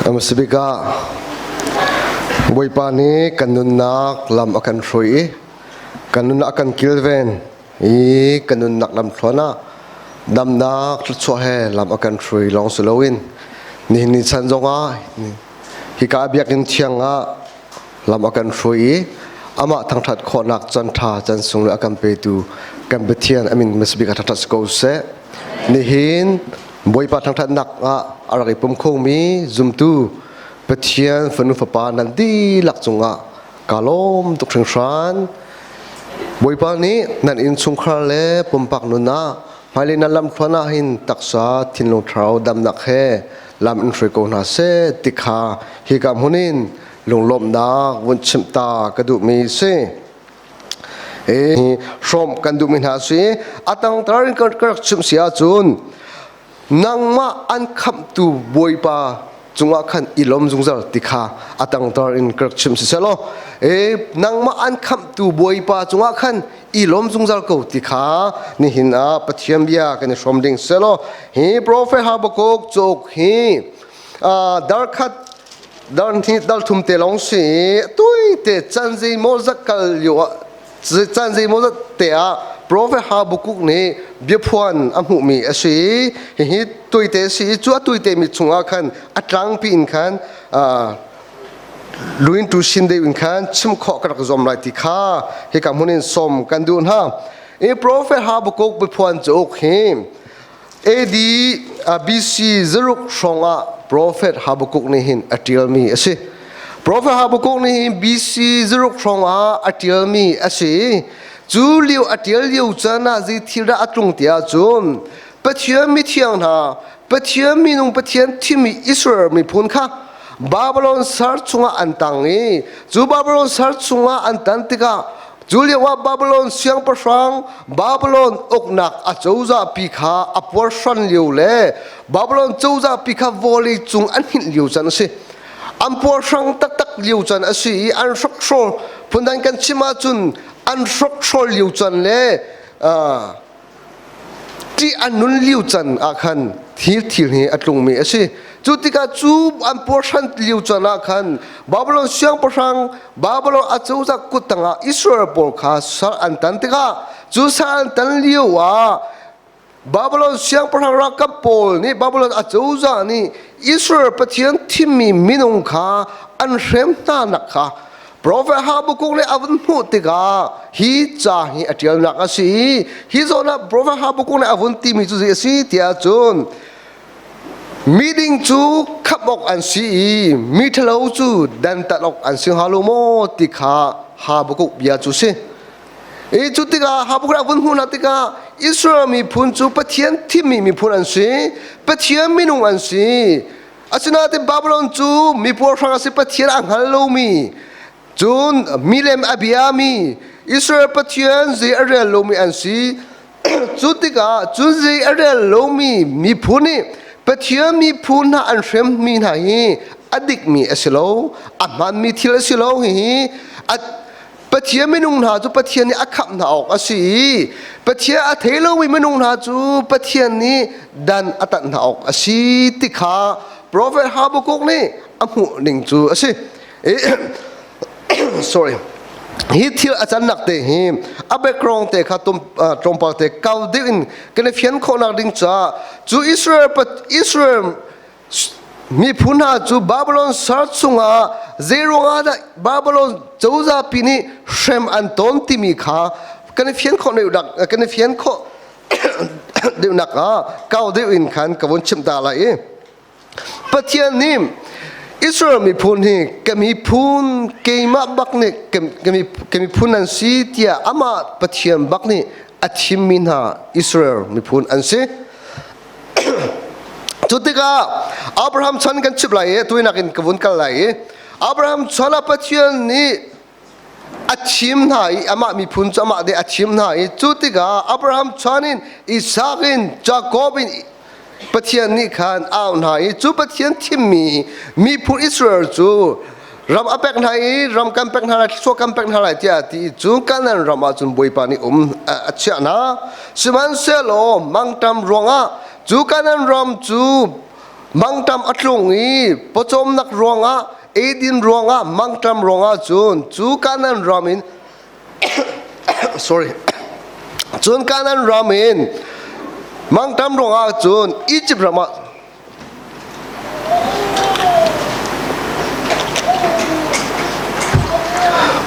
Hmasabik ah Bawipa nih kan nunnak lam a kan hruai i kan nunnak a kan kilven i kan nunnak lamthluan ah damnak thluachuah he lam a kan hruai lawng si loin nihin ni chan zongah hika biakinn thiang ah lam a kan hruai i amah thangṭhat khawhnak caan ṭha caan sung le a kan petu kan Pathian a min hmasabik ah thangṭhat si ko seh. Nihin Bawipa thangṭhatnak ah a rak i pum khomi zumtu Pathian fanu fapa nan dihlak cungah kaa lawm tuk hringhran. Bawipa nih nan innchungkhar le pumpak nun ah hmailei nan lamthluan ah hin taksa thinlung thlarau damnak he lam in hruai ko hna seh ti kha hika hmun in lunglawmhnak vun chimh ta ka duhmi si. Hrawm kan duhmi hna si. A tangtar in ka rak chimh si ahcun nangmah an khamhtu Bawipa cungah khan i lawm zungzal ti kha a tangtar in ka rak chim si selaw nangmah an khamhtu Bawipa cungah khan i lawm zungzal ko ti kha nihin ah Pathian bia kan i hrawm ding selaw hi prophet Habakkuk cauk hi darkhat dar hnih dar thum te lawng si tui te chan zei maw zat kal lio ah chan zei maw zat te ah prophet Habakkuk nih biaphuan a hmuhmi a si. Hihi tuite si cu a tuite mi chungah khan a tlangpi in khan luin tu sin deuh in khan chim khawh ka rak zuam lai ti kha hika hmun in sawm kan duh hna. I prophet Habakkuk biaphuan cauk hi AD BC zaruk hrawng ah Prophet Habakkuk nih hin a ṭialmi a si. Prophet Habakkuk nih hin BC zaruk hrawng ah a ṭialmi a si. Cu lio a ṭial lio caan ah zei thil dah a tlung ti ahcun Pathian mithiang hna, Pathian minung Pathian thimmi Israel miphun kha Babylon sar chungah an tang i cu Babylon sar chungah an tan tikah Cu lioah Babylon siangpahrang Babylon uknak a cozahpi kha a puarhran lio le Babylon cozahpi kha vawlei cung an hninh lio caan a si. An puarhrang taktak lio caan a si i an hrokhrawl phundang kan chim ahcun an hrokhrawl lio caan le ṭih an nun lio can ah khan thil thil hi a tlungmi a si. Cu tikah cu an puarhran lio can ah khan Babylon siangpahrang Babylon a cozah kut tangah Israel pawl kha sal an tan tikah cu sal an tan lio ah Babylon siangpahrang ralkap pawl nih Babylon a cozah nih Israel Pathian thimmi minung kha an hrem hna nak kha Prophet Habakkuk nih a vun hmuh tikah hi ca hi a ṭialnak a si i hi zawn ah Prophet Habakkuk nih a vun timi cu zei a si tiah cun miding cu khamh awk an si i mi ṭhalo cu dantat awk an si hnga lo maw ti kha Habakkuk bia cu si. I cu tikah Habakkuk nih a vun hmuh hna tikah Israel miphun cu Pathian thimmi miphun an si, Pathian minung an si. Asinain Babylon cu mi puarhrang a si Pathian a hngal lomi cun milem a biami Israel Pathian zei a rel lomi an si. Cu tikah cu zei a rel lomi miphun nih Pathian miphun hna an hremmi hna hi a dikmi a si lo, a hmaanmi thil a si lo. Hihi Pathian minung hna cu Pathian nih a khamh hna awk a si i Pathian a thei lomi minung hna cu Pathian nih dan a tanh hna awk a si ti kha Prophet Habakkuk nih a hmuh ning cu a si. Sorry. Hi thil a cannak te hi a background te kha tlawmpal te kau deuh in kan i fian khawhnak ding caah cu Israel Israel Miphun hna cu Babylon sar chungah zeiruangah dah Babylon cozahpi nih hrem an ton timi kha kan i fian khawh deuh kan i fian khawh deuhnak ah kau deuh in khan ka vun chimh ta lai i Pathian nih Israel miphun hi ka miphun keimah bak nih ka miphun an si tiah amah Pathian bak nih a thimmi hna Israel miphun an si. Cu tikah Abraham chan kan chip lai i tuinak in ka vun kal lai i Abraham chan ah Pathian nih a thim hna i amah miphun cu amah deh a thim hna i cu tikah Abraham chan in Isaac in Jacob in Pathian nih khan au hna i cu Pathian thimmi miphun Israel cu ram a pek hna i ram kan pek hna lai thluachuah kan pek hna lai tiah a ti i cu Kanaan ram ah cun Bawipa nih um a chiah hna. Sihmanhsehlaw mangṭam ruangah cu Kanaan ram cu Mangṭam a tlung i pawcawmnak ruangah eidin ruangah mangṭam ruangah cun cu Kanaan ram in sorry cun Kanaan ram in mangṭam ruangah cun Egypt ram ah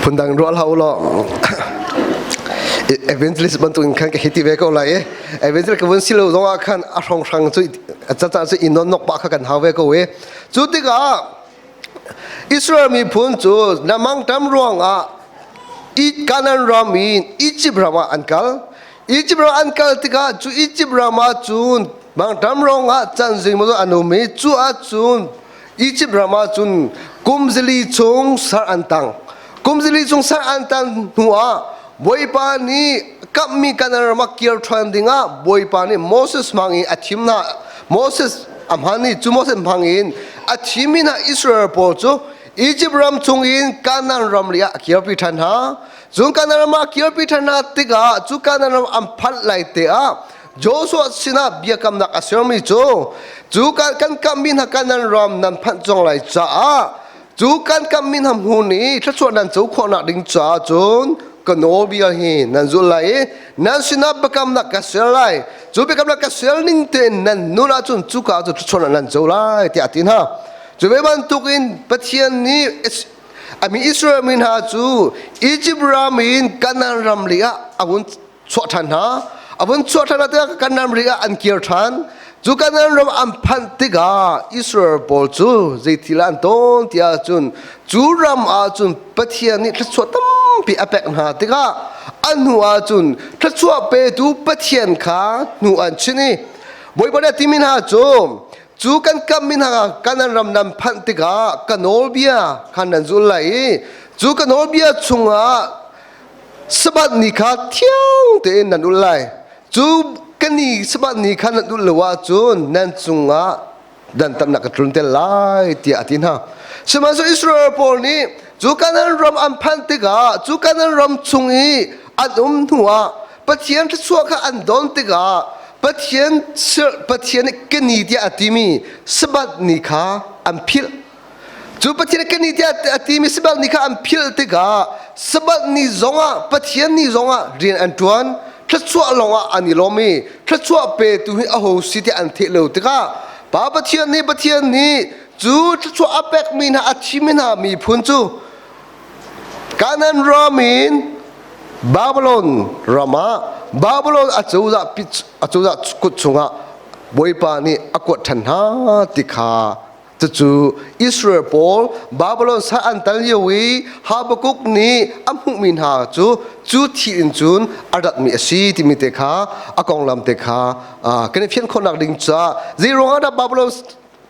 Phundang ruah hlah u law evangelist bantuk in khan ka hiti ve ko lai i evangelist ka vun si lo zong ah khan a hrawnghrang cu caca cu i non nok pah kha kan hau ve ko i cu tikah Israel miphun cu na mangṭam ruangah Canaan ram in Egypt ram ah an kal. Egypt ram an kal tikah cu Egypt ram ah cun mangṭam ruangah can zing an um i cu ahcun Egypt ram ah cun kum zili chung sar an tang. Kum zili chung sar an tan hnuah Bawipa nih kamhmi Kanaan ram ah kir ṭhan dingah Bawipa nih Moses hmang in a thim hna. Moses a hman i cu Moses hmang in a thimmi hna Israel pawl cu Egypt ram chung in Kanaan ram li ah a kirpi ṭhan hna. Cun Kanaan ram ah a kirpi ṭhan hna tikah cu Kanaan ram an phanh lai te ah Joshua sinah biakamnak a sermi cu cu kan kamhmi hna Kanaan ram nan phanh cang lai caah cu kan kamhmi hna hmun i thluachuah nan co khawhnak ding caah cun ka nawlbia hi nan zulh lai i nan sinah biakamnak ka ser lai cu biakamnak ka ser ning tein nan nun ahcun cuka cu thluachuahnak nan co lai tiah a ti hna cu ve bantukin Pathian nih a mi Israel mi hna cu Egypt ram in Kanaan ram li ah a vun chuah ṭhan hna. A vun chuah ṭhan tikah Kanaan ram ah an kir ṭhan. Cu Kanaan ram an phanh tikah Israel pawl cu zeithil an tawn ti ahcun cu ram ahcun Pathian nih thluachuah tampi a pek hna tikah a hnu ahcun thluachuah petu Pathian kha hnu an chinh i Bawipa nih a timi hna cu cu kan kammi hna Kanaan ram nan phanh tikah ka nawlbia kha nan zul lai i cu ka nawlbia chungah Sabbath ni kha thiang tein nan ulh lai. Cu ka ni Sabbath ni kha nan ulh lo ahcun nan cungah dantatnak ka tlunter lai tiah a ti hna. Sihmanhsehlaw Israel pawl nih cu Kanaan ram an phanh tikah cu Kanaan ram chung i an um hnuah Pathian thluachuah kha an don tikah Pathian Pathian nih ka ni tiah a timi Sabbath ni kha an philh. Cu Pathian kan ni tiah a timi Sabbath ni kha an philh tikah Sabbath ni zongah Pathian ni zongah rian an ṭuan thluachuah lawngah an i lawm i thluachuah petu hi aho si tiah an theih lo tikah Pa Pathian nih Pathian nih cu thluachuah a pekmi hna a thimi hna miphun cu Kanaan ram in Babylon ram ah Babylon acozah acozah kut chungah Bawipa nih a kuat ṭhan hna ti kha Cucu Israel pawl Babylon sal an tal lio i Habakkuk nih a hmuhmi hna cu cu thi in cun a ratmi a si timi te kha a konglam te kha kan i fian khawhnak ding caah zei ruangah dah Babylon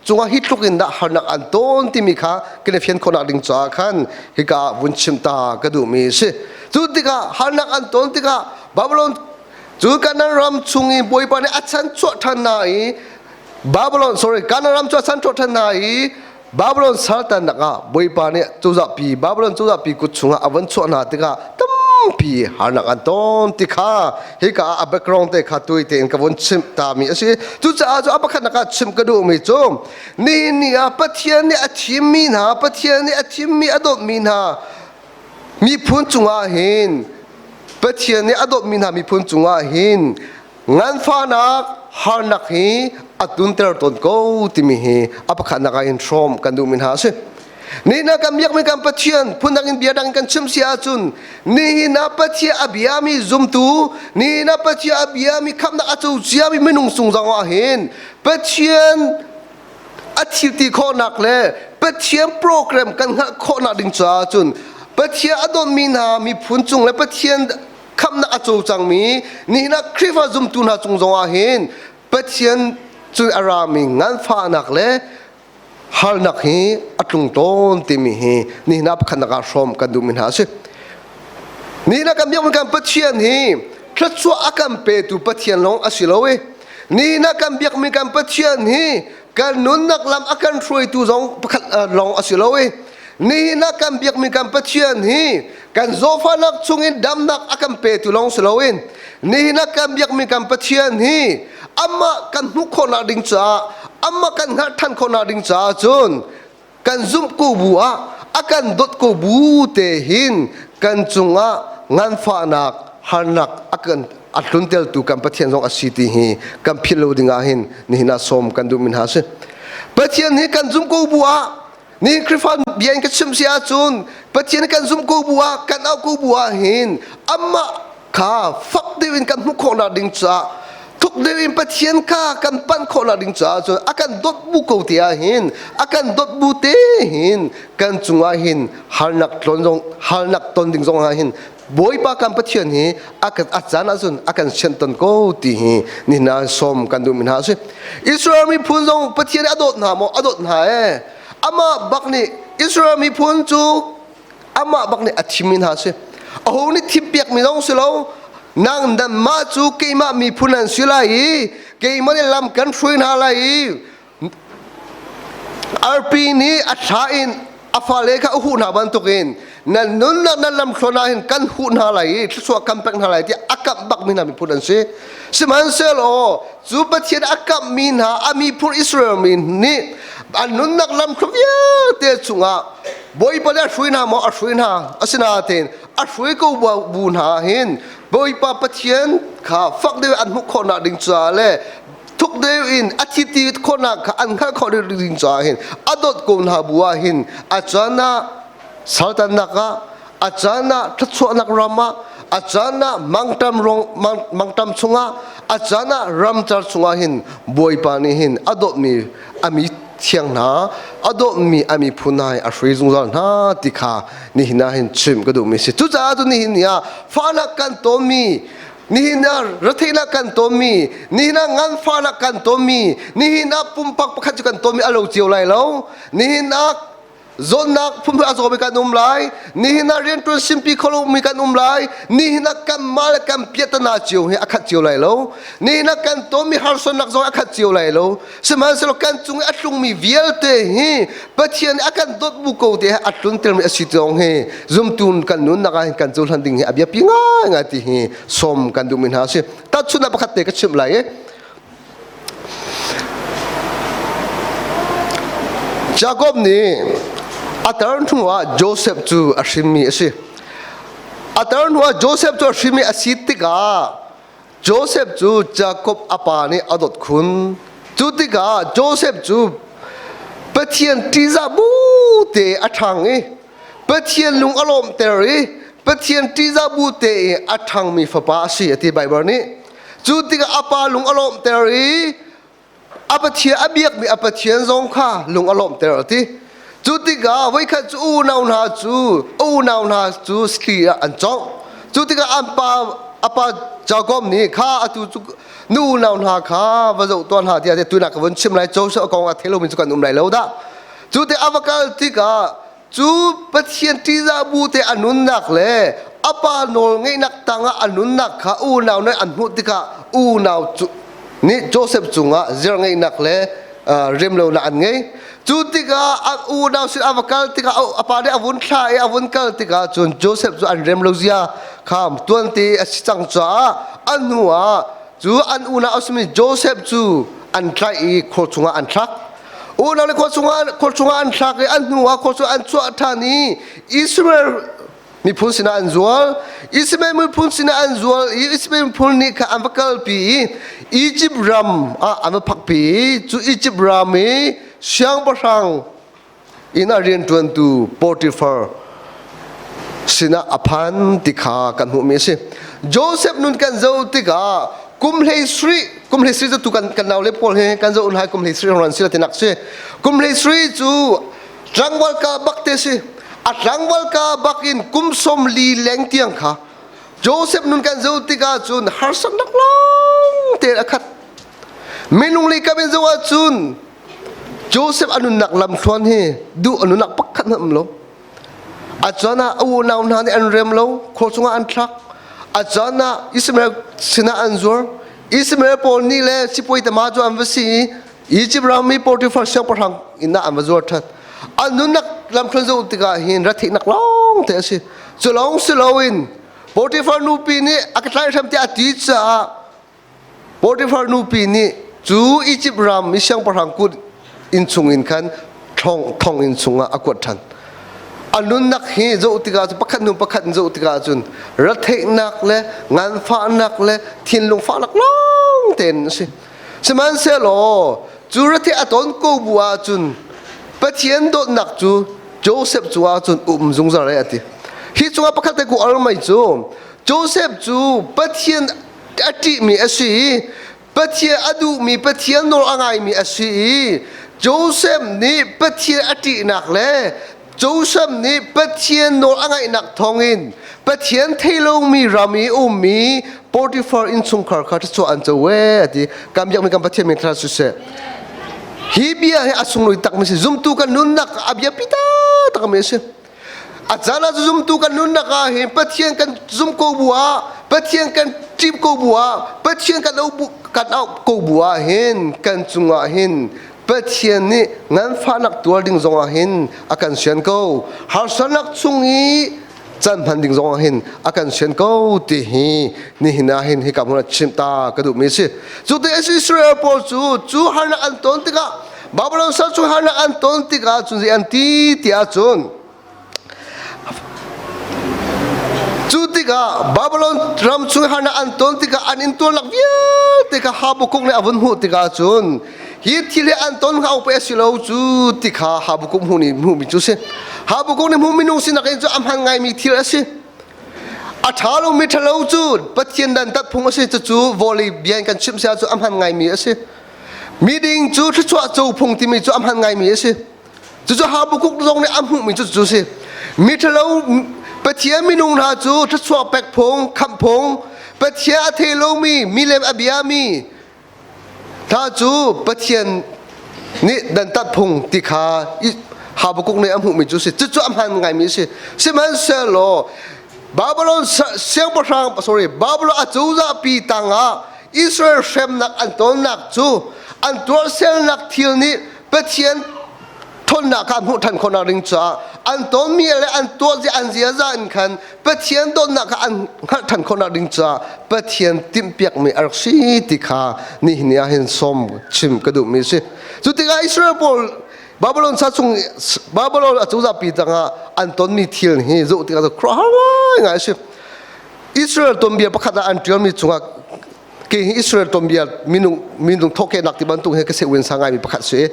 cungah hi tluk in dah harnak an tawn timi kha kan i fian khawhnak ding caah khan hika vun chim ta ka duhmi a si. Cu tikah harnak an tawn tikah Babylon cu Kanaan ram chung i Bawipa nih a chan chuah ṭhan hna i Babylon sorry Kanaan ram cu a san ṭhan hna i Babylon saltannak ah Bawipa nih cozahpi Babylon cozahpi kut chungah a von chuah hna tikah tampi harnak an ton ti kha hika ah a background te kha tui tein ka von chimh ta mi a si cucaah cu a pakhatnak ah chimh ka duhmi cu nihin ni ah Pathian nih a thimmi hna Pathian nih a thimmi a dawtmi hna miphun cungah hin Pathian nih a dawtmi hna miphun cungah hin Nganfahnak harnak hi a tunter tawn ko timi hi a pakhatnak ah hin hrawm kan duhmi hna a si. Nihin ah kan biakmi kan Pathian phundang in bia dang kan chim si ahcun nihin ah Pathian a biami zumtu nihin ah Pathian a biami khamhnak a co ciami minung sung zong ah hin Pathian a thil ti khawhnak le Pathian program kan hngalh khawhnak ding caah cun Pathian a dawtmi hna miphun cung le Pathian khamhnak a co cangmi nihin ah Khrihfa zumtu hna cung zongah hin Pathian cun a rami nganfahnak le harnak hi a tlung tawn timi hi nihin ah pakhatnak ah hrawm kan duhmi hna a si. Nihin ah kan biakmi kan Pathian hi thluachuah a kan petu Pathian lawng a si lo i nihin ah kan biakmi kan Pathian hi kan nunnak lam a kan hruaitu zong pakhat lawng a si lo i nihin ah kan biakmi kan Pathian hi kan zawfahnak chungin damnak a kan petu lawng si loin nihin ah kan biakmi kan Pathian hi amah kan hmuh khawhnak ding caah Amah kan hngalh ṭhan khawhnak ding caah cun kan zumh ko bu ah a kan dawt ko bu te hin kan cungah nganfahnak harnak a kan a tlunteltu kan Pathian zong a si ti hi kan philh lo ding ah hin nihin ah sawm kan duhmi hna a si. Pathian hi kan zumh ko bu ah nihin Khrihfa bia in ka chim si ahcun Pathian kan zumh ko bu ah kan auh ko bu ah hin amah kha fak deuh in kan hmuh khawhnak ding caah thuk deuh in Pathian kha kan panh khawhnak ding caah cun a kan dawt bu ko te ah hin a kan dawt bu te hin kan cungah hin harnak tlon zong harnak ton ding zong ah hin Bawipa kan Pathian hi a kan a caan ahcun a kan sianh ton ko ti hi nihin ah sawm kan duhmi hna a si. Israel miphun zong Pathian a dawt hna maw? A dawt hna ee. Amah bak nih Israel miphun cu amah bak nih a thimmi hna a si. Aho nih thimpiakmi zong si lo. Nang nanmah cu keimah miphun an si lai i keimah nih lam kan hruai hna lai i Arpi nih a thla in a fale kha a huh hna bantukin nan nunnak nan lamthluan ah hin kan huh hna lai i thluachuah kan pek hna lai tiah a kamh bakmi hna miphun an si. Sihmanhsehlaw cu Pathian a kamhmi hna a miphun Israel mi nih an nunnak lamthluan vialte chungah Bawipa nih a hruai hna maw a hruai hna asinain a hruai ko bu hna hin Bawipa Pathian kha fak deuh an hmuh khawhnak ding caah le thuk deuh in a thi ti khawhnak kha an hngalh khawh ding caah hin a dawt ko hna bu ah hin a caan ah saltannak ah a caan ah thluachuahnak ram ah a caan ah mangtam rong mangtam chungah a caan ah ramcar chungah hin Bawipa nih hin a dawtmi a mi thiang hna a dawtmi a miphun hna hi a hrui zungzal hna ti kha nihin ah hin chim ka duhmi si cucaah cu nihin ni ah fahnak kan tonmi Nihin ah retheihnak kan tonmi, nihin ah nganfahnak kan tonmi, nihin ah pumpak pakhat cu kan tonmi a lo cio lai lo. Nihin ah zawtnak phunphun a zawmi kan um lai. Nihin ah rianṭuan simpi kho lomi kan um lai. Nihin ah kanmah le kan piahtana cio hi a khat cio lai lo. Nihin ah kan tonmi harsatnak zong a khat cio lai lo. Sihmanhsehlaw kan cung i a tlungmi vialte hi Pathian a kan dawt bu ko te a tluntermi a si zong hi zumtu kan nunnak ah kan cohlan ding hi a biapi ngaingai ti hi sawm kan duhmi hna a si. Tahchunhnak pakhat te ka chimh lai i Jakob nih a tar hnu ah Joseph cu a hrinmi a si. A tar hnu ah Joseph cu a hrinmi a si tikah Joseph cu Jakob a pa nih a dawt khun. Cu tikah Joseph cu Pathian ṭihzah bu te a ṭhang i Pathian lung a lawmhter i Pathian ṭihzah bu te i a ṭhangmi fapa a si a ti Baibal nih. Cu tikah a pa lung a lawmhter i a Pathian a biakmi a Pathian zong kha lung a lawmhter a ti. Cu tikah voikhat cu unau hna cu unau hna cu sli ah an cawngh. Cu tikah an pa a pa Jakob nih kha atu cu nu unau hna kha va zoh tuah hna tiah tunak ka vun chim lai Joseph kong a thei lomi cu kan um lai lo dah. Cu tik a va kal tikah Cu Pathian ṭihzah bu te a nunnak le a pa nawl ngeihnak tangah a nunnak kha unau nih an hmuh tikah unau cu nih Joseph cungah zirngeihnak le remlonak an ngei. Cu tikah a unau sin a va kal tikah a pa nih a vun thlah i a vun kal tikah cun Joseph cu an rem lo zia kha tuante a si cang caah a hnu ah cu an unau a simi Joseph cu an tlaih i khor chungah an thlak. Unau le khua chungah khua chungah an thlak i an hnu ah khua chungah an chuah ṭhan i Israel miphun sinah an zual. Israel miphun sinah an zual i Israel miphun nih kha an va kalpi i Egypt ram ah an va phakpi i cu Egypt ram i siangpahrang inn ah rianṭuantu Potiphar sinah a phan ti kha kan hmuhmi a si. Joseph nun kan zoh tikah kum hlei sri kum hlei sri cu tu kan kan nau le pawl he kan zoh lai kum hlei sri ran si la tinak si kum hlei sri cu tlangval ka bak te si a tlangval ka bak in kum som li leng tiang kha Joseph nun kan zoh tikah cun harsatnak lawng te a khat minung lei kam in zoh ahcun Joseph a nunnak lamthluan hi duh a nunnak pakhat hmanh um lo. A caan ah a unau hna nih an rem lo, khor chungah an thlak. A caan ah Ishmael sinah an zuar. Ishmael pawl nih le sipuai tama cu an va si i Egypt ram mi Potiphar siangpahrang inn ah an va zuar ṭhan. A nunnak lamthluan zoh tikah hin retheihnak lawng te a si. Cu lawng si loin Potiphar nupi nih a ka tlaihhrem tiah a ti caah Potiphar nupi nih Cu Izipt ram i siangpahrang kut inn chung in khan thonginn chungah a kuat ṭhan. A nunnak hi zoh tikah cun pakhat hnu pakhat in zoh tikah cun retheihnak le nganfahnak le thinlung fahnak lawng tein a si. Sihmanhsehlaw cu retheih a ton ko bu ahcun Pathian dawtnak cu Joseph cu ahcun um zungzal e a ti. Hi cungah pakhat te ku al mai cu Joseph cu Pathian a ṭihmi a si i Pathian a duhmi Pathian nawl a ngaimi a si i Joseph nih Pathian a ṭihnak le Joseph nih Pathian nawl a ngaihnak thawngin Pathian thei lomi ram i ummi Potiphar innchungkhar kha thluachuah an co ee a ti. Kan biakmi kan Pathian min thla siseh. Hi bia hi a sunglawi takmi si. Zumtu kan nunnak a biapi takmi a si. A caan ah zumtu kan nunnak ah hin Pathian kan zum ko bu ah Pathian kan ṭip ko bu ah Pathian kan auh kan auh ko bu ah hin kan cungah hin Pathian nih nganfahnak tuar ding zongah hin a kan sian ko harsatnak chung i can hman ding zongah hin a kan sian ko ti hi nihin ah hin hika hmun ah chim ta ka duhmi a si cu te Israel pawl cu cu harnak an ton tikah Babylon sal cu harnak an ton tikah cun zei an ti ti ahcun cu tikah Babylon ram chung harnak an ton tikah an intuarnak vialte kha Habakkuk nih a vun hmuh tikah cun hi thil hi an ton hnga pe a si lo cu ti kha Habakkuk hmuh nih hmuhmi cu si. Habakkuk nih hmuh minung sinak in cu a hman ngaimi thil a si. A ṭha lomi ṭhalo cu Pathian dantat phung a si cucu vawlei bia in kan chimh si ahcun a hman ngaimi a si. Miding cu thluachuah co phung timi cu a hman ngaimi a si. Cucu Habakkuk zong nih a hmuhmi cu cu si. Miṭhalo Pathian minung hna cu thluachuah pek phung, khamh phung, Pathian a thei lomi, milem a biami hna cu Pathian nih dantat phung ti kha Habakkuk nih a hmuhmi cu si. Cucu a hman ngaimi a si. Sihmanhsehlaw Babylon siangpahrang sorry Babylon acozah pi tangah Israel hremnak an tonnak cu an tuarselnak thil nih Pathian ṭhawnnak kha hmuh ṭhan khawhnak ding caah an tonmi le an tuah an ziaza in khan Pathian dawtnak kha an hngalh ṭhan khawhnak ding caah Pathian timhpiakmi a rak si ti kha nihin ni ah hin sawm chim ka duhmi a si. Cu tikah Israel pawl Babylon sa chung Babylon acozah pi tangah an tonmi thil hi zoh tikah khuaruahhar ngaingai a si. Israel tuanbia pakhat ah an ṭialmi cungah kei hi Israel tuanbia minung minung thawhkehnak ti bantuk hi ka seh sa ngaimi pakhat si.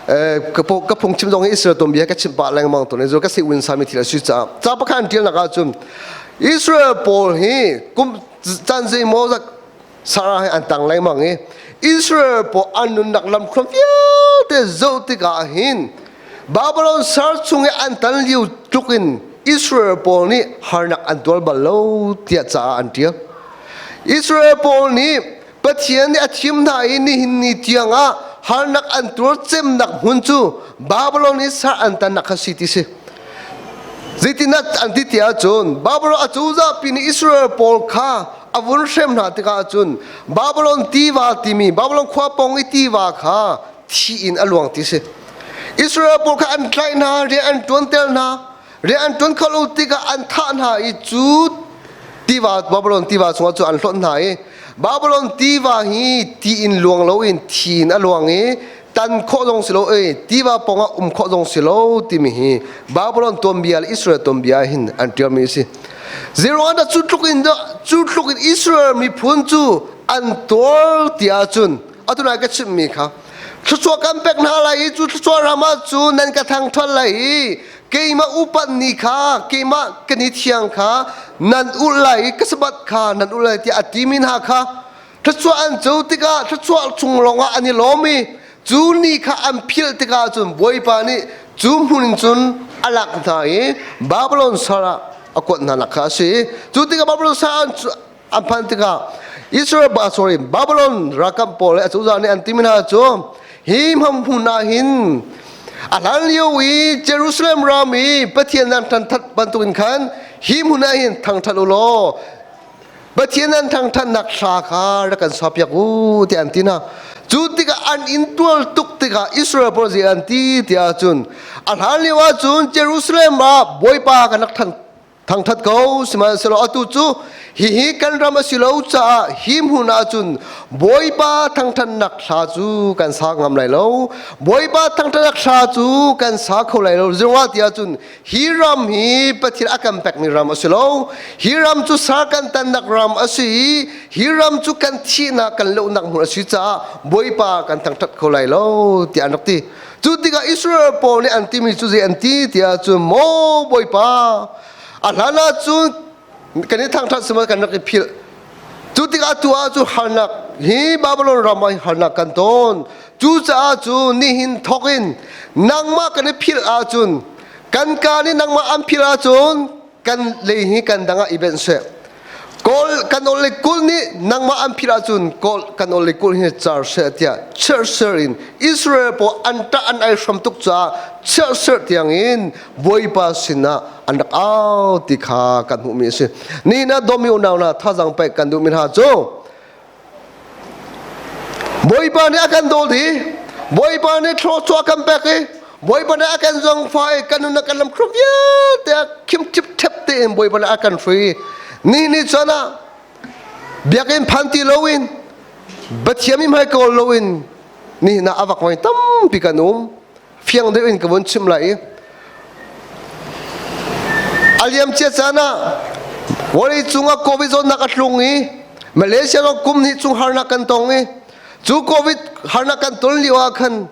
Ka phungchim zong hi Israel tuanbia ka chimh pah lengmang tawn i ka seh sami thil a si caah ca pakhat an ṭialnak ahcun Israel pawl hi kum caan zeimaw zat Sarah hi an tang lengmang i Israel pawl an nunnak lamthluan vialte zoh tikah hin Babylon sal chung i an tan lio tluk in Israel pawl nih harnak an tuar bal lo tiah ca an ṭial. Israel pawl nih Pathian nih a thim hna i nihin ni tiangah harnak an tuar cemnak hmun cu Babylon i sal an tannak kha si ti si. Zeitindah an ti ti ahcun Babylon acozah pi nih Israel pawl kha a vun hrem hna tikah cun Babylon tiva timi Babylon khua pawng i tiva kha thi in a luang ti si. Israel pawl kha an tlaih hna, rian an ṭuanter hna, rian an ṭuan kho lo tikah an thah hna i cu tiva Babylon tiva chungah cu an hlonh hna i Babylon tiva hi ti in luang loin thi in a luang i tan khawh zong si lo ei tiva pawngah um khawh zong si lo timi hi Babylon tuanbia le Israel tuanbia hin an ṭialmi a si. Zeruang dah cu tluk in cu tluk in Israel miphun cu an tuar ti ahcun atu nai ka chimmi kha thluachuah kan pek hna lai i cu thluachuah ram ah cun nan ka thangṭhat lai i keimah upat ni kha keimah ka ni thiang kha nan ulh lai i ka sabbath kha nan ulh lai tiah a timi hna kha thluachuah an co tikah thluachuah chung lawngah an i lawm i cu ni kha an philh tikah cun Bawipa nih cu hmun in cun a lak hna i Babylon sal ah a kuat hna nak kha a si. Cu tikah Babylon sal an phan tikah Israel ba sorry Babylon ralkap pawl le a cozah nih an timi hna cu hi hmun ah hin a hlan lio i Jerusalem ram i Pathian nan thangthat bantukin khan hi hmun ah hin thangthat u law Pathian an thangthatnak hla kha rak kan sapiak u tiah an ti hna. Cu tikah an intual tuk tikah Israel pawl zei an ti tiah cun a hlan lio ahcun Jerusalem ah Bawipa kan rak thang. Thangthat ko sihmanhsehlaw atu cu hihi kan ram a si lo caah hi hmun ah cun Bawipa thangthatnak hla cu kan sa ngam lai lo. Bawipa thangthatnak hla cu kan sa kho lai lo. Zeruangah tiah cun hi ram hi Pathian a kan pekmi ram a si lo. Hi ram cu sa kan tannak ram a si i hi ram cu kan thihnak kan lohnak hmun a si caah Bawipa kan thangthat kho lai lo tiah an rak ti. Cu tikah Israel pawl nih an timi cu zei an ti tiah cun maw Bawipa a hlan ah cun kan i thangthat sima kan rak i philh. Cu tikah tu ah cu harnak hi Babylon ram ah harnak kan ton. Cucaah cu nihin thawk in nangmah kan i philh ahcun kan ka nih nangmah an philh ahcun kan lei hi kan dang ah i benh seh. Kawl kan ol le kul nih nangmah an philh ahcun kawl kan ol le kul hi car seh tiah cherser in Israel pawl an ṭah an ai hram tuk caah cherser tiang in Bawipa sinah an rak au ti kha kan hmuhmi a si. Nihin ah dawmi unau hna thazaang pek kan duhmi hna cu Bawipa nih a kan dawl i Bawipa nih thluachuah a kan pek i Bawipa nih a kan zongfa i kan nunnak kan lam khrup vialte ah khim ṭhipṭhep tein Bawipa nih a kan hrui. Ni ni cun ah biakinn phan ti loin Pathian mi hmai kawl loin nihin ah a vak voi tampi kan um. Fiang deuh in ka vun chim lai i a liamcia caan ah vawlei cungah covid zawtnak a tlung i Malaysia ram kum hnih chung harnak kan tong i cu covid harnak kan ton lio ah khan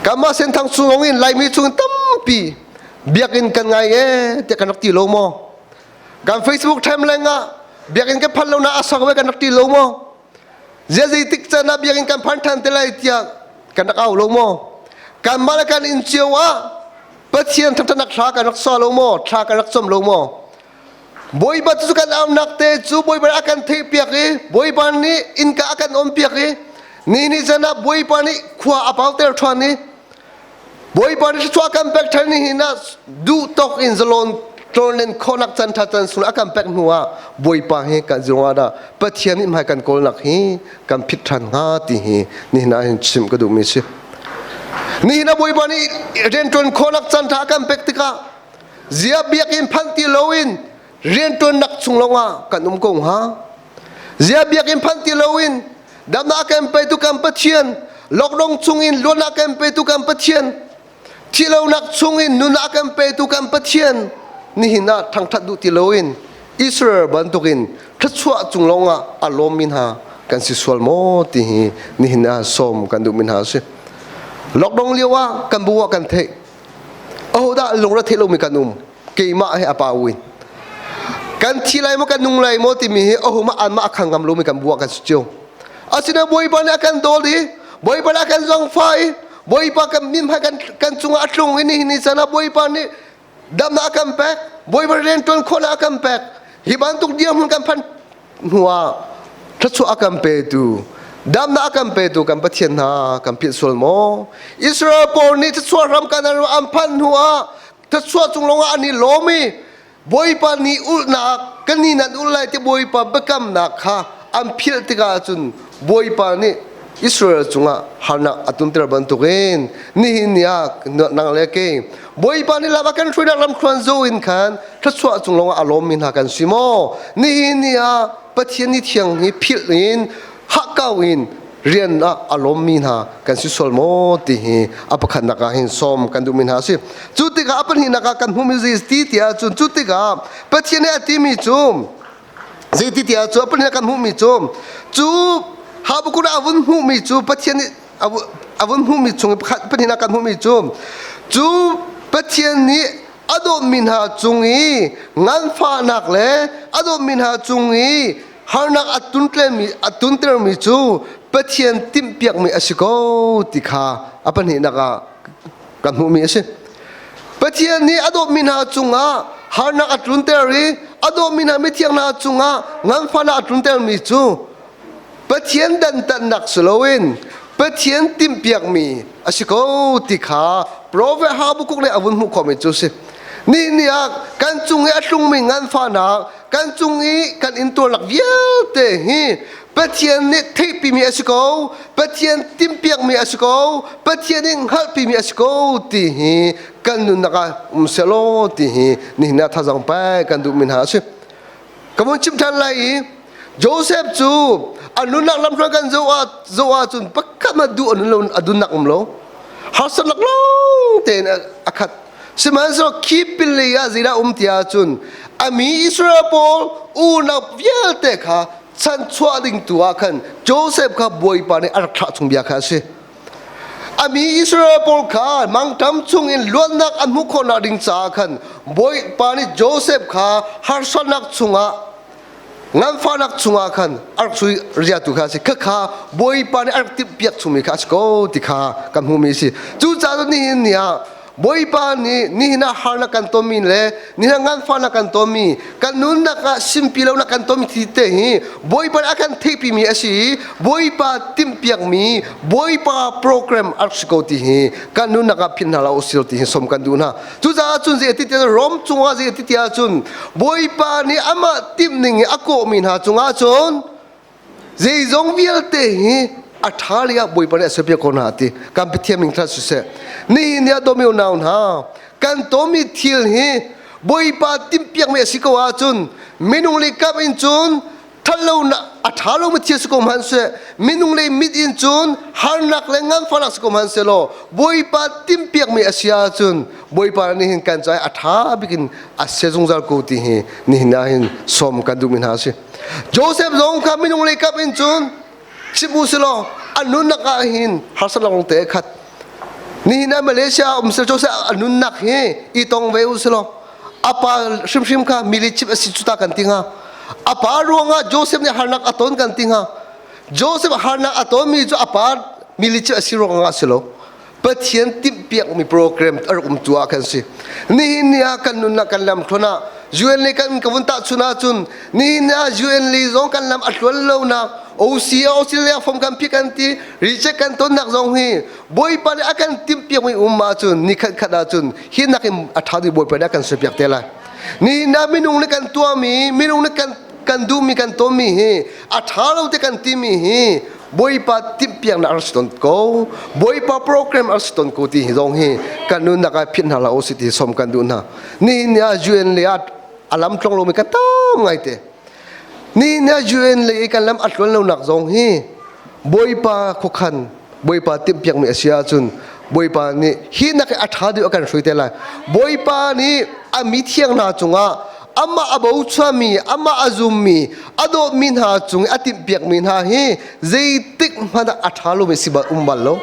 kanmah Senthang chung in Laimi chung tampi biakinn kan ngai e tiah kan rak ti lo maw? Kan Facebook timeline ah biakinn kan phanh lo na a sak ve kan rak ti lo maw? Zia zeitik caan ah biakinn kan phan ṭhan te lai tiah kan rak au lo maw? Kanmah le kan inn cio ah Pathian thangṭhatnak thla kan rak sa lo maw? Thla kan rak cam lo maw? Bawipa cu kan aunak te cu Bawipa nih a kan theihpiak i Bawipa nih innka a kan onpiak i ni ni zan ah Bawipa nih khua a pauter ṭhan i Bawipa nih thluachuah kan pek ṭhan ni hin ah duh tawk in zalon tlawnlen khawhnak can ṭha can sung a kan pek hnu ah Bawipa hi kan zungah dah Pathian nih hmai kan kawlnak hi kan phit ṭhan hnga ti hi nihin ah hin chim ka duhmi si. Nihin ah Bawipa nih rianṭuan khawhnak can ṭha a kan pek tikah zia biakinn phanh ti loin rianṭuannak chung lawngah kan um ko hnga. Zia biakinn phanh ti loin damnak kan petu kan Pathian lockdown chungin luatnak kan petu kan Pathian thihlonak chungin nunnak kan petu kan Pathian nihin ah thangthat duh ti loin Israel bantukin thluachuah cung lawngah a lawmmi hna kan si sual maw ti hi nihin ah sawm kan duhmi hna a si. Lockdown lio ah kan bu ah kan theih ahodah lungre theih lomi kan um keimah he a pa win kan thi lai maw kan nung lai maw timi hi ahuma anmah a khang ngam lomi kan buah kan si cio asina bawipa nih a kan dawl i bawipa nih a kan zongfa i bawipa kan min hmai kan kan cungah a tlung i nihin ni caan ah bawipa nih damnak a kan pek bawipa riantuan khawhnak a kan pek hi bantuk dirhmun kan phan hnuah thluachuah a kan petu damnak a kan petu kan Pathian hna kan philh sual maw Israel pawl nih thluachuah ram kan an phanh hnuah thluachuah cung lawngah an i lawm i Bawipa nih ulhnak kan ni nan ulh lai ti Bawipa biakamnak kha an philh tikah cun Bawipa nih Israel cungah harnak a tumter bantukin nihin ni ah nang le kei Bawipa nih lam a kan hruainak lamthluan zo in khan thluachuah cung lawngah a lawmmi hna kan si maw? Nihin ni ah Pathian ni thiang hi philh in hakkau in rian ah a lawmmi hna kan si sual maw ti hi a pakhatnak ah hin sawm kan duhmi hna a si. Cu tikah a pahnihnak ah kan hmuhmi ti tiah cun cu tikah Pathian nih a timi cu zeiti tiah cu a pahnih kan hmuhmi cu cu Habakkuk a vun hmuhmi cu Pathian nih a vun hmuhmi chung pakhat pahnihnak kan hmuhmi cu cu Pathian nih a dawtmi hna cung i nganfahnak le a dawtmi hna cung i harnak a tuntlemi a tuntermi cu Pathian timhpiakmi a si ko ti kha a pahnihnak ah kan hmuhmi a si. Pathian nih a dawtmi hna cungah harnak a tlunter i a dawtmi hna mithiang hna cungah nganfahnak a tluntermi cu Pathian dantatnak si loin Pathian timhpiakmi a si ko ti kha Prophet Habakkuk nih a vun hmuh khawhmi cu a si. Ni ni ah kan cung i a tlungmi nganfahnak, kan cung i kan intuarnak vialte hi Pathian nih theihpimi a si ko, Pathian timhpiakmi a si ko, Pathian nih hngalhpimi a si ko ti hi kan nunnak ah um selaw ti hi nihin ah thazaang pek kan duhmi hna a si. Ka vun chim ṭhan lai i Joseph cu a nunnak lamhruai kan zoh ah zoh ahcun pakhat hmanh duh a nun lo a dunnak um lo. Harsatnak lawng tein a khat. Sihmanhsehlaw khi pinlei ah zeidah um ti ahcun a mi Israel pawl unau vialte kha chanchuah ding tu ah khan Joseph kha Bawipa nih a rak thlah chung bia kha a si. A mi Israel pawl kha mangṭam chungin luatnak an hmuh khawhnak ding caah khan Bawipa nih Joseph kha harsatnak chungah nganfahnak chungah khan a rak sui riatu kha a si. Khakha Bawipa nih a rak timhpiak chungmi kha a si ko ti kha kan hmuhmi a si. Cucaah nihin ni ah Bawipa nih nihin ah harnak kan tonmi le nihin ah nganfahnak kan tonmi kan nunnak ah simpi lonak kan tonmi thi te hi Bawipa nih a kan theihpimi a si i Bawipa timhpiakmi Bawipa program a rak si ko ti hi kan nunnak ah philh hna hlah usih ti hi som kan duh hna. Cucaah cun zei ti tiah Rom cungah zei ti tiah cun Bawipa nih amah timh ning i a kawhmi hna cungah cun Zeizong vialte hi a ṭha lei ah Bawipa nih a serpiak ko hna ti kan Pathian min thla siseh. Nihin ni ah dawmi unau hna, kan tawmi thil hi Bawipa timhpiakmi a si ko ahcun minung lei kap in cun ṭhatlonak a ṭha lomi thil si ko hmanhseh minung lei mit in cun harnak le nganfahnak si ko hmanhsehlaw Bawipa timhpiakmi a si ahcun Bawipa nih hin kan caah a ṭha bik in a sia zungzal ko ti hi nihin ah hin sawm kan duhmi hna a si. Joseph zong kha minung lei kap in cun chim u silaw a nunnak ah hin harsatnak lawng te khat. Nihin ah Malaysia um sel Joseph a nunnak hi i tong ve u silaw a pa hrimhrim kha milichip a si cu ta kan ti hnga. A pa ruangah Joseph nih harnak a ton kan ti hnga. Joseph harnak a tonmi cu a pa milichip a si ruangah a si lo. Pathian timhpiakmi program a rak um tu ah kan si. Nihin ni ah kan nunnak kan lam thluan ah UN le kan ka vun tahchun ahcun nihin ni ah UN le zong kan lam a tluan lonak OC Australia form kan phih kan ti reject kan tonnak zong hi Bawipa nih a kan timhpiakmi um ahcun ni khat khat ahcun hi nakin a ṭha ding Bawipa nih a kan serpiak te lai. Nihin ah minung nih kan tuahmi minung nih kan kan duhmi kan tonmi hi a ṭha lo te kan timi hi Bawipa timhpiaknak a rak si tawn ko Bawipa program a rak si tawn ko ti hi zong hi kan nunnak ah philh hna hlah usih ti som kan duh hna nihin ni ah UN le ah a lam tlong lomi kan tam ngai te nihin ni ah UN le i kan lam a tluan lonak zong hi Bawipa khuakhan Bawipa timhpiakmi a si ahcun Bawipa nih hi nak a ṭha deuh a kan hrui te lai Bawipa nih a mi thiang hna cungah amah a bochanmi amah a zummi a dawtmi hna cung i a timhpiakmi hna hi zeitik hmanh ah a ṭha lomi si bal um bal lo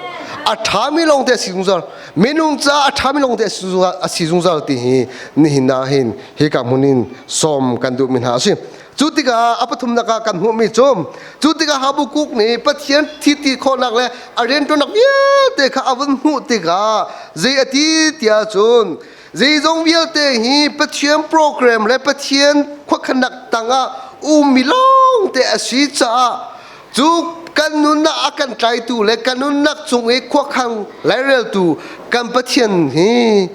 a ṭhami lawngte a si zungzal minung caah a ṭhami lawngte a si zungzal ti hi nihin ah hin hika hmun in sawm kan duhmi hna a si Cu tikah a pathumnak ah kan hmuhmi cu cu tikah Habakkuk nih Pathian thiti khawhnak le a rianṭuannak vialte kha a vun hmuh tikah zei a ti tiah cun zeizong vialte hi Pathian program le Pathian khuakhannak tangah ummi lawngte a si caah cu kan nunnak a kan tlaitu le kan nunnak cung i khuakhang laireltu kan Pathian hi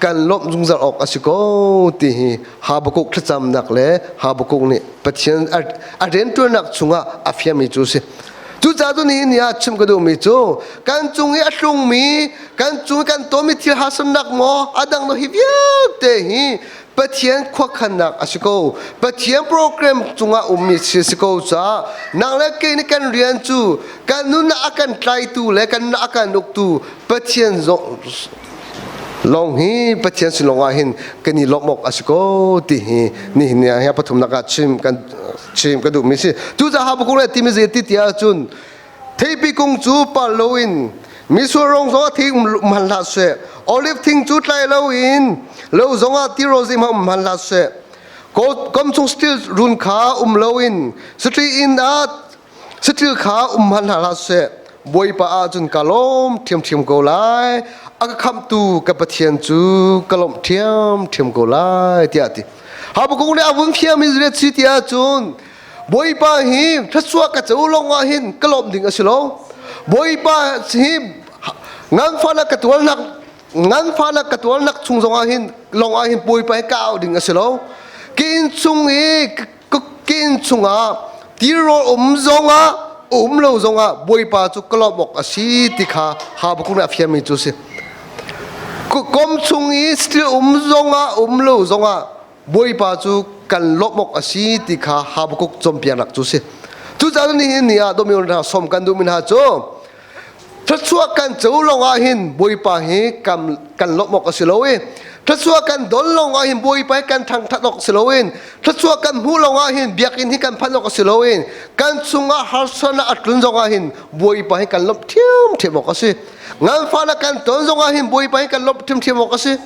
kan lawmh zungzal awk a si ko ti hi Habakkuk thlacamnak le Habakkuk nih Pathian a rianṭuannak chungah a fiami cu a si. Cucaah tu nihin ni ah chim ka duhmi cu kan cung i a tlungmi kan cung i kan tonmi thil harsatnak maw a dang hi vialte hi Pathian khuakhannak a si ko. Pathian program cungah ummi si si ko caah nang le kei nih kan rian cu kan nunnak a kan tlaitu le kan nunnak a kan uktu Pathian zong lawng hi Pathian sin lawng ah hin kan i lawmh awk a si ko ti hi nihin ni ah hi pathumnak ah chim kan chim ka duhmi si cucaah Habakkuk le timi zei ti ti ahcun theipi kung cu par loin mitsur rong zong a thei um hman hlah seh olive thing cu tlai loin lo zong ah tirawl zeihmanh um hman hlah seh kom chung steel run kha um loin satri inn ah Saṭil kha um hmanh hna hlah seh, Bawipa ahcun ka lawm ṭhiamṭhiam ko lai. A ka khamhtu ka Pathian cu ka lawmh ṭhiamṭhiam ko lai, tiah a ti. Habakkuk nih a vun fiam Israel si ti ahcun Bawipa hi thluachuah ka co lawng ah hin ka lawmh ding a si lo. Bawipa hi nganfahnak ka tuarnak nganfahnak ka tuarnak chung zong ah hin lawng ah hin Bawipa hi ka au ding a si lo. Ka inn chung i ka inn chungah Tirawl um zongah um lo zongah Bawipa cu ka lawmh awk a si ti kha Habakkuk nih a fianmi cu a si. Kom chung i satil um zongah um lo zongah Bawipa cu kan lawmh awk a si ti kha Habakkuk cawnpiaknak cu a si. Cucaah nihin ni ah dawmi hna sawm kan duhmi hna cu Thluachuah kan co lawngah hin Bawipa hi kan, kan lawmh awk a si lo i thluachuah kan don lawngah hin Bawipa hi kan thangthat awk si loin thluachuah kan hmuh lawngah hin biakinn hi kan phanh awk a si loin kan chungah harsatnak a tlun zongah hin Bawipa hi kan lawmh ṭhiamṭhiam awk a si. Nganfahnak kan ton zongah hin Bawipa hi kan lawmh ṭhiamṭhiam awk a si.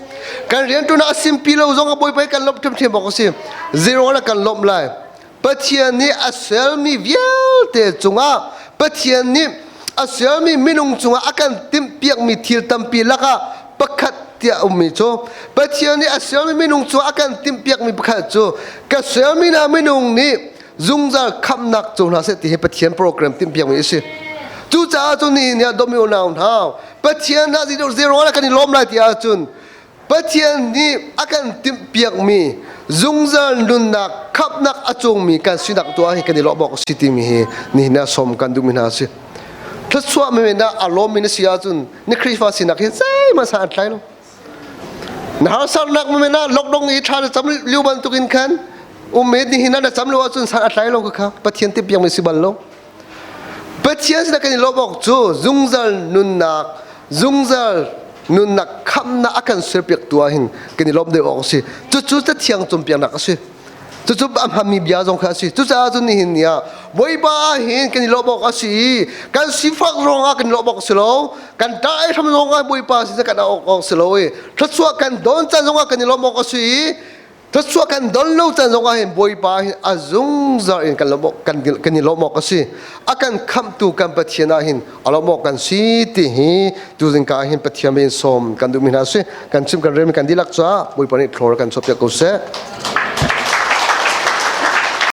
Kan rianṭuannak a simpi lo zongah Bawipa hi kan lawmh ṭhiamṭhiam awk a si. Zeiruangah kan lawmh lai? Pathian nih a sermi vialte cungah Pathian nih a sermi minung cungah a kan timhpiakmi thil tampi lakah pakhat tiah ummi cu Pathian nih a sermi minung cungah a kan timhpiakmi pakhat cu ka sermi hna minung nih zungzal khamhnak cu hna seh ti hi Pathian program timhpiakmi a si. Cucaah cun nihin ni ah dawmi unau hna Pathian hna zero kan i lawm lai ti ahcun Pathian nih a kan timhpiakmi zungzal nunnak khamhnak a cungmi kan sinak tuah hi kan i lawmh awk a si timi hi nihin ah sawm kan duhmi hna a si. Thluachuah men ah a lawmmi na si ahcun na Khrihfa sinak hi zeihmanh san an tlai lo. Na harsatnak men ah lockdown i thla na cam lio bantukin khan um nihin ah na cam lo ahcun san a tlai lo kha Pathian timhpiakmi si bal lo. Pathian sinah kan i lawmh awk cu zungzal nunnak, zungzal nunnak khamhnak a kan serpiaktu ah hin kan i lawmh deuh awk a si. Cucu Cathiang cawnpiaknak a si. Cucu a hmanmi bia zong kha a si. Cucaah cun nihin ni ah Bawipa ah hin kan i lawmh awk a si i kan sifak ruangah kan i lawmh awk a si lo. Kan ṭah hram zongah Bawipa sin kan awk awk a si lo i thluachuah kan don caan zongah kan i lawmh awk a si i Thluachuah kan don lo caan zongah hin Bawipa hin a zungzal in kan lawmh kan kan i lawmh awk a si. A kan khamhtu kan Pathian ah hin a lawmh awk kan si ti hi tuzing ka hin Pathian in sawm kan duhmi hna si. Kan chim kan rem kan dihlak caah Bawipa nih thlor kan chuahpiak ko seh.